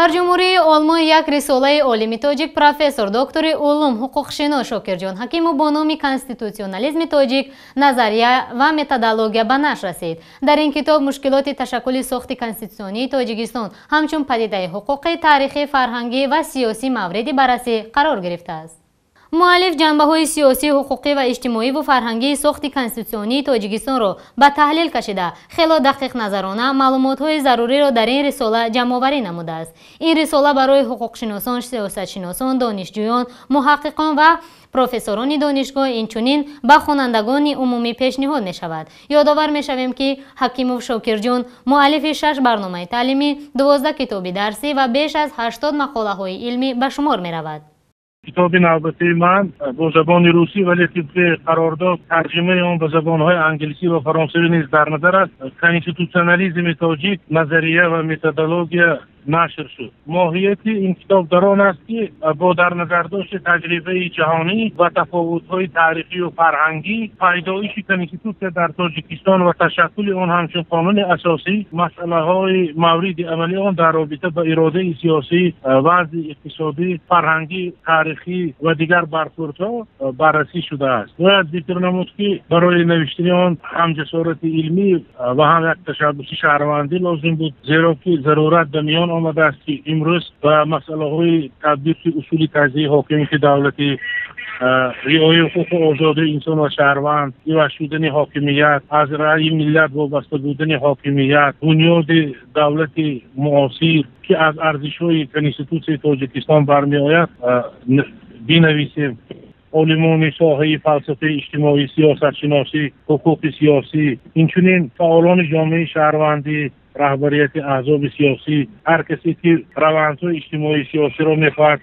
Дар Ҷумҳурии Олмон як рисолаи олими тоҷик, профессор, доктори улум, ҳуқуқшинос Шокирҷон Ҳакимов бо номи «Конститутсионализми тоҷик: назария ва методология» ба нашр расид. Дар ин китоб мушкилоти ташаккули сохти конститутсионии Тоҷикистон ҳамчун падидаи ҳуқуқӣ, таърихӣ, фарҳангӣ ва сиёсӣ мавриди баррасӣ қарор гирифтааст. Муаллиф ҷанбаҳои сиёсӣ, ҳуқуқӣ ва иҷтимоиву фарҳангии сохти конститутсионии Тоҷикистонро ба таҳлил кашида, хело дақиқназарона маълумотҳои заруриро дар ин рисола ҷамъоварӣ намудааст. Ин рисола барои ҳуқуқшиносон, сиёсатшиносон, донишҷӯён, муҳаққиқон ва профессорони донишгоҳ, инчунин ба хонандагони умумӣ пешниҳод мешавад. Ёдовар мешавем, ки Ҳакимов Шокирҷон муаллифи шаш барномаи таълимӣ, 12 китоби дарсӣ ва беш аз 80 мақолаҳои илмӣ ба шумор меравад. Китоби навбатии ман бо забони русӣ, вале тибқи қарордод тарҷумаи он ба забонҳои англисӣ ва фаронсавӣ низ дар назар аст, «Конститутсионализми тоҷик: назария ва методология» нашр шуд. Моҳияти ин китоб дар он аст, ки бо дар назардошти таҷрибаи ҷаҳонӣ ва тафовутҳои таърихию фарҳангӣ, пайдоиши конститутсия дар Тоҷикистон ва ташаккули он ҳамчун қонуни асосӣ, масъалаҳои мавриди амали он дар робита ба иродаи сиёсӣ, вазъи иқтисодӣ, фарҳангӣ, таърихӣ ва дигар бархӯрдҳо баррасӣ шудааст. Бояд зикр намуд, ки барои навиштани он ҳам ҷасорати илмӣ ва ҳам як ташаббуси шаҳрвандӣ лозим буд, зеро ки зарурат ба миён омадааст, ки имрӯз ба масъалаҳои татбиқи усули таҷзияи ҳокимияти давлатӣ, риояи ҳуқуқу озодии инсон ва шаҳрванд, иваз шудани ҳокимият, аз раъйи миллат вобаста будани ҳокимият, бунёди давлати муосир, ки аз арзишҳои Конститутсияи Тоҷикистон бармеояд, бинависем. Олимони соҳаи фалсафаи иҷтимоӣ, сиёсатшиносӣ, ҳуқуқи сиёсӣ, инчунин фаъолони ҷомеаи шаҳрвандӣ, раҳбарияти аҳзоби сиёсӣ, ҳар касе ки равандҳои иҷтимоии сиёсиро мехоҳад.